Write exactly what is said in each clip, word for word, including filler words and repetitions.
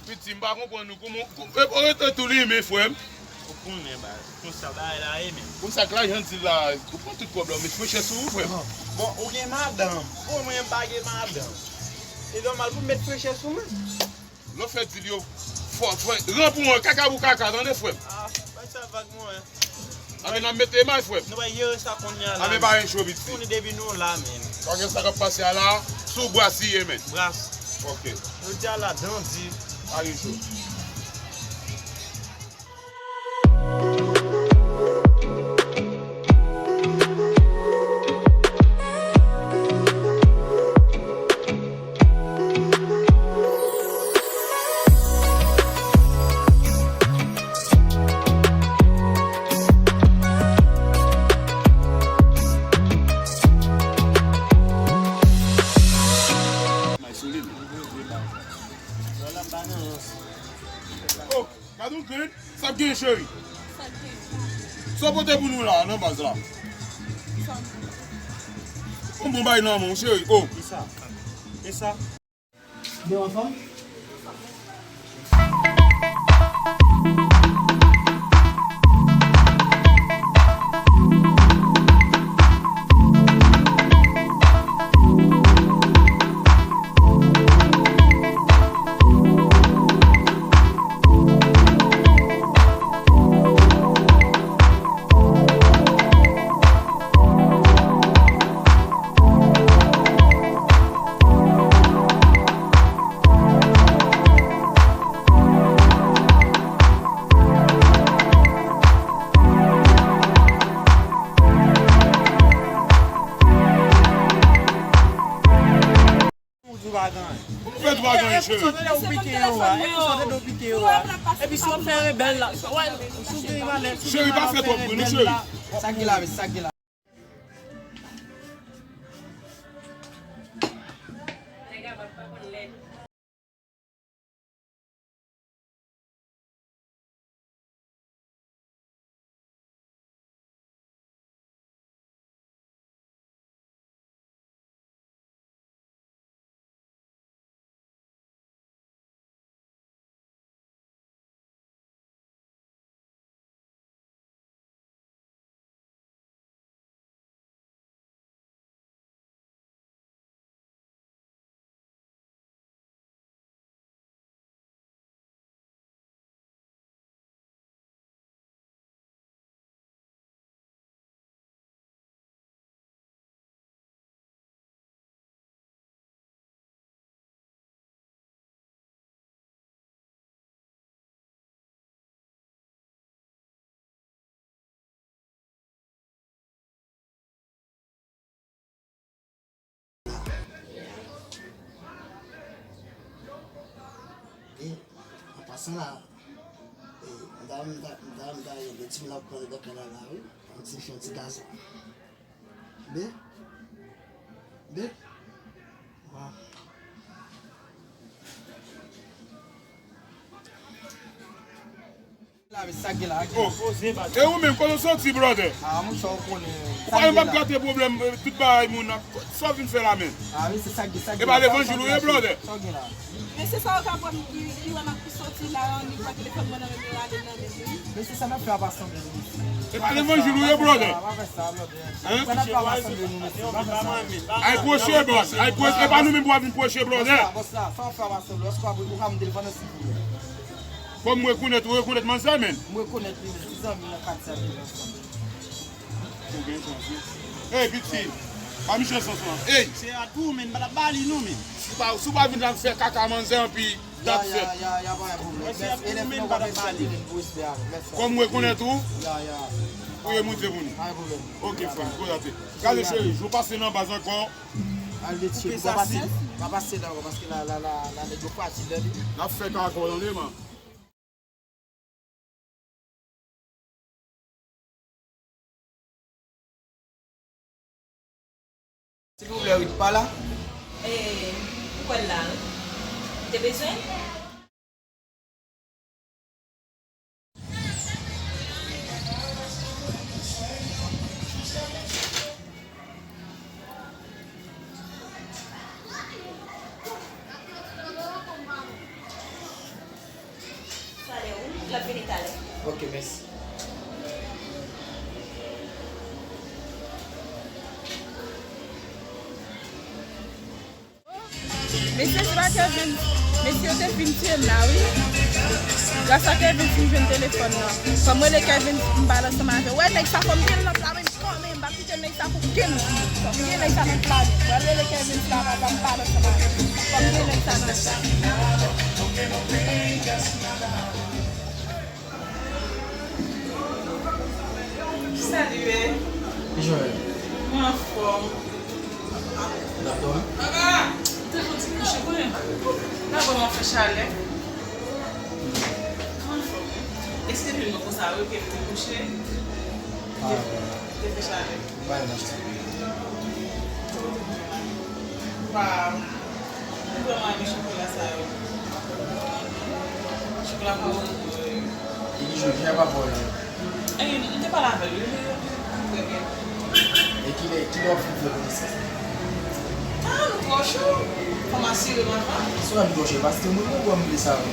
Piti, m pa konprann ou. Kòman ou rete tou limen, frè m? Ou konnen, baz. Konsa bagay la ye menm. Konsa k lajan di la, ou pran tout kòb la, ou met frechè sou ou, frè m. Bon, ou gen madanm. Bon, mwen, m pa gen madanm. E nòmal pou m met frechè sou mwen? Lè w fè dil yo fò, frè, rann pou mwen, kaka pou kaka, tande, frè m? Ah, bay sa vag mwen. Anben, n ap mete may, frè m. Nou va jere sa kounye a la. Anben, pa gen cho, piti. Kounye depi nou la, men. Pa gen sa k ap pase a la, sou bras li ye, men. Bras. Ok. Jodi a la, dan di. Pa gen cho. Oh, gade yon grenn, sa k gen, cheri? Sa k gen? Sa w pote pou nou la, nan baz la? Sa m. Yon bon bagay nan men w, cheri. Oh. Kisa? Kisa? Bon, anfòm? Ou di w pa gen anyen. Ou fè twa gen anyen, cheri. Epi sòt de w pike yo a, epi sòt de w pike yo a. Epi si w ap fè rebèl la, si w gen malè, si w gen malè w ap fè rebèl la. Sa k gen la, men, sa k gen la. E, an pasan la, e, m ta, m ta, m ta, m ta rele ti moun la pou pale nan kanal la, wi. Yon ti, yon ti gaz. Be? Be? Waw. La, men sa k gen la, sa k gen la. Oh. E ou menm, kote w soti, brother? Ah, monchè, ou konnen. Ou pa menm p ap gate pwoblèm, eh, tout bagay moun nan. Sa w vin fè la menm? Ah, men se sa k gen, sa k gen la. E pa levanjil ou ye, brother? Sa w gen la? Men se sa yo ka pran ki, ki wè m ap soti la, li pran telefòn mwen nan men m, yo rale l nan men m, wi. Men se sa n ap fè ap asanble nou. E pa levanjil ou ye, brother? Pa fè sa, pa fè sa, brother. Hein? Sa n ap fè ap asanble nou, mesye, pa fè sa. Ay pwoche, boss. Ay pwoche, e pa nou menm pou w ap vin pwoche, brother. Boss la, boss la, sa w ap fè ap asanble, èske w ap, ou ka mande l pandan sou pou mwen? Fò m rekonèt, ou rekonèt manzè, menn. M rekonèt li, se zanmi nan katye a, nou ansanm. Ou gen chans, wi. Ey, piti, pa mechan sans lan. Ey! Se a tou, menn, m pa t ap ba li, non, menn. Si w pa, si w pa vin la, m fè kaka manzè, anpi, that's it. Ya, ya, ya, ya, pa gen pwoblèm. Mèsi, e lè fini, w konn mèsi, mèsi, mèsi. Kòm m rekonèt ou, ya, ya, ou ye monte pou nou. Pa gen pwoblèm. Ok, frè, gwo tèt. Gade, cheri, jou pase nan baz ankò. Al de tchè, pa pase, pa pase la ankò, paske la, la, la, la, nèg yo fatige, tande. N ap fè kaka, tande, man. Silvouplè, wi, pa la. E, ou kwè l la, wi. Ou te bezwen l? Ok, mèsi. Mesye, se pa Kevin. Mesye yo te vin tiye m la, wi. Gras a Kevin, m jwenn telefòn nan. Fò m rele Kevin, m pale ansanm avè l. Wè, nèg sa fò m gen l nan pla, men m kòman m pa kite nèg sa pou gen l. Fò m gen nèg sa nan pla, men. Mwen rele Kevin, si la pa, pa m pale ansanm avè l. Fò m gen nèg sa nan pla. Salye. Kijan w ye? Mwen anfòm. N ap dòmi? Papa, m te fè yon ti kouche, konnen. Nan ban mwen fè chalè. Mwen anfòm, wi. E se depi mwen konsa, wi, ke m te kouche. Ah, bon. Te fè chalè. Bay mwen ti. Waw. Mwen vrèman renmen chokola sa yo. Chokola mawon yo. E ki jou, ki lè papa w vini? E, m te pale avè l, wi, li, li, li trè byen. E ki lè, ki lè w fin fè konesans? Ah, nou twò cho. Fò m asire m avan. Sa w ap twò cho, paske mwen, mwen, mwen vle sa, wi.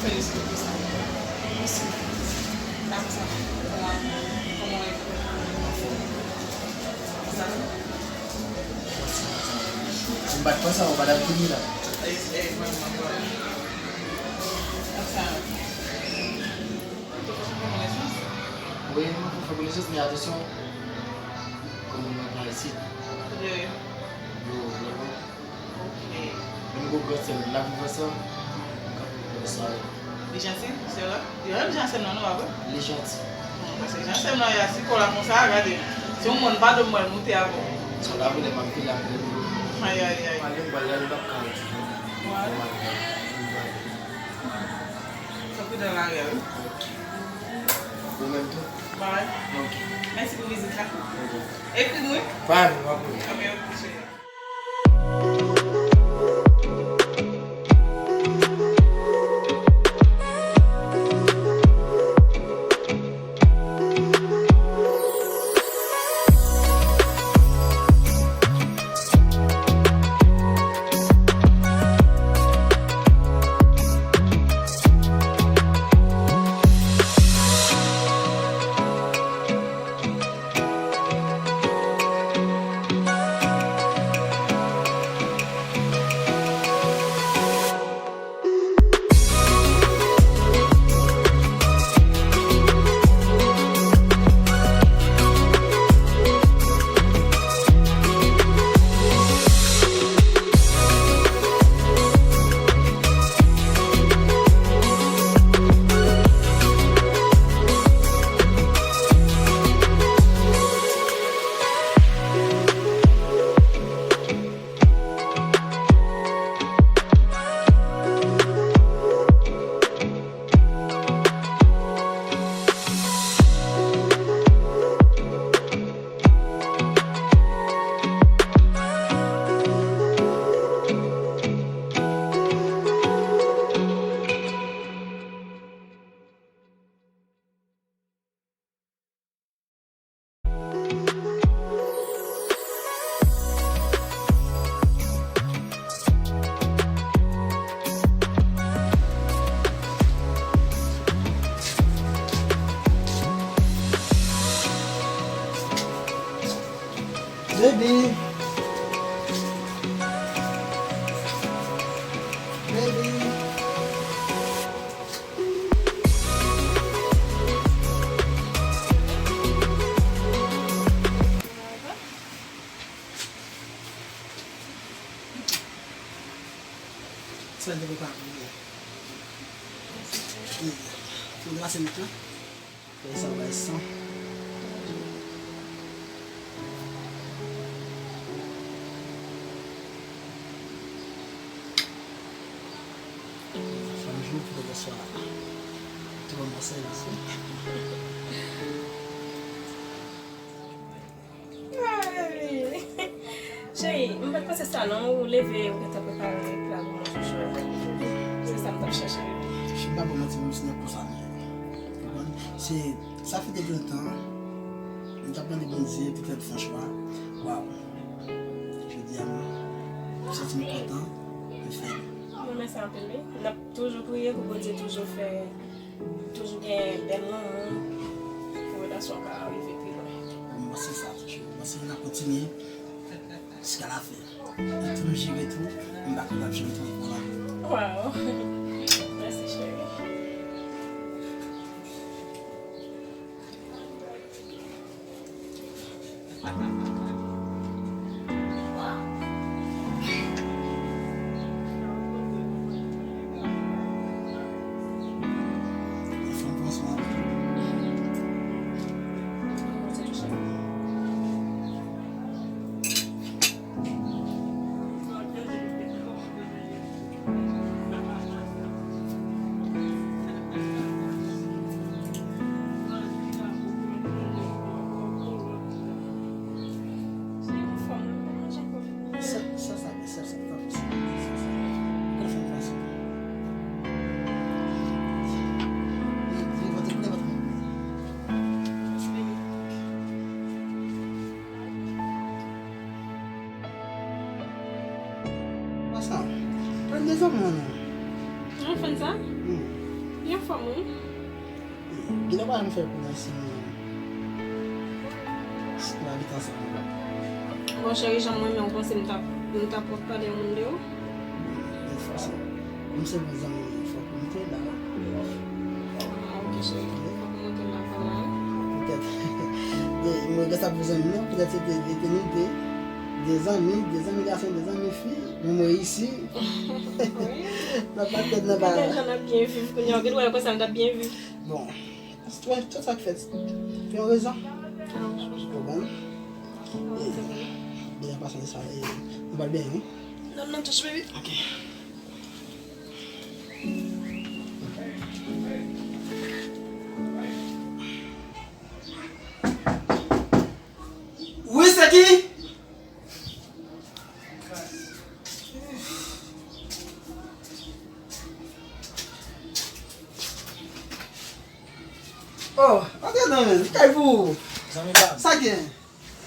Fè respè pou sa. Mèsi. Sa pou sa. Kòman, kòman w ye? Sa. Si m pa t fè sa, ou pa t ap vini la. Wi, nou fè konesans, men atansyon, kòm nou pa isit. Yo, yo, yo. Ok. Menm gwo gran sè m, n ap viv ansanm, n ap viv ansanm. Li janti, sè la? Li menm jan sè m nan, non, pa vre? Li janti. Bon, paske jan sè m nan ye a, si kò la konsa, gade. Se yon moun pa dwe mwen moute avè w. Sa la vle, m ap vin la vle. Ay, ay, ay. Pale m pral la, li p ap ka rete. Wè. Fò pridan nan lari a, wi. Ok. Ou menm tou? Bye. Ok. Mèsi pou vizit la. Ok. Ekri m, wi. Pa vin, m ap ekri. Ok, ok, cheri. Baby. Baby. Sa te prepare pou mwen. Fò nou pase nan tan. Fè sa bay san. Fanm jou pou bonswa. Tou ban mwen sèvis. Ay, cheri, m pa t panse sa non, ou leve, ou gentan prepare pla pou mwen chouchou. Se sa m t ap chèche, bebe. Si m pa ba w manti, menm si nèg konsa m ye. Ou konprann? Se, sa fè depi lontan, m t ap mande Bondye pou fè m fè yon chwa. Waw. Jodi a, m santi m kontan, m fè l. Mwen renmen sa anpil, wi. N ap toujou priye pou Bondye toujou fè Toujou gen bèl lanmou pou relasyon ka rive pi lwen. Mwen se sa toujou. Mwen se n ap kontinye jiska la fen. E tou m jere tou, m pa konn ap jere tou pou la. Wow. Mèsi cheri. Pasa, pran de zanmi w non. An fè sa? Hmm. Li anfòm wi. Genlè pa janm fè kounye a si, si nou abite ansanm ankò. Bon, cheri, jan m renmen w panse m t ap, m t ap wè pale yon moun de ou? Bon, fòse. Menm si se yon zanmi, fòk nou te la. Ah, ok, cheri. Fòk nou te la, kanmenm. Petèt. E, mwen gen sa pou zanmi, non? Petèt se te, te nou de, de zanmi, de zanmi gason, de zanmi fi. Bon, mwen reyisi. Wi. Nan pa tèt, nan pa. Gade jan n ap byen viv kounye a. Ou gen dwa wè konsa n t ap byen viv. Bon. Tout sa k fèt, gen yon rezon. Ou konprann? E, byen pase sa, e, nou pral benyen, wi. Non, non, touch, baby. Ok. Wi, se ki? Oh, antre non, men. Kay pou ou. Zanmi pa m. Sa gen?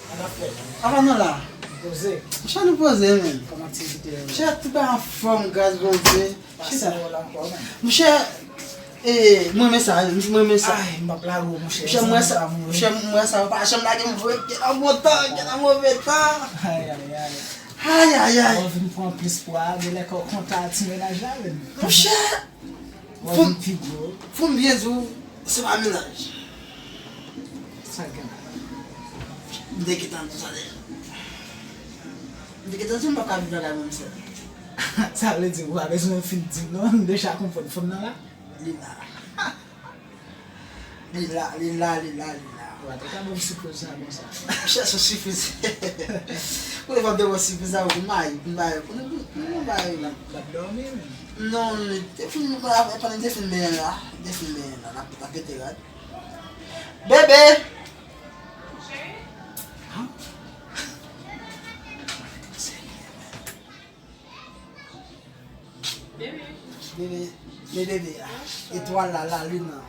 Sa n ap fè? Apa nou la? M poze. Monchè, nou poze, men. Kòman aktivite yo? Monchè, tout bagay anfòm, gras Bondye. Pase nou la ankò, men. Monchè, e, mwen renmen sa, mwen renmen sa. Ay, m p ap lage w, monchè. Monchè, mwen sa, monchè, mwen sa, pa janm lage m vre, gen nan bon tan, gen nan move tan. Ay, ay, ay. Ay, ay, ay. Ou vin pran plis pwa, genlè kò kontan ti mennaj la, men. Monchè, Ou vin pi gwo. Pou m byen di w, se pa mennaj. Sa gen la? M te gentan di w sa deja. M te gentan di w m p ap ka viv lakay mwen sèl. Sa vle di ou pa bezwen fin di m non, m deja konprann fanm nan la. Li la. Li la, li la, li la, li la. Ou pa te ka ban m sipriz sa konsa. Chèche sipriz. Pou li pa te ban sipriz sa pou mayi, pou mayi, pou nou, pou nou mayi. L ap, l ap dòmi, men. Non, li te fin, pandan li te fin benyen la, li te fin benyen la, l ap, l ap pete rad. Bebe! Bebe, men bebe a. Etwal la, lalin nan.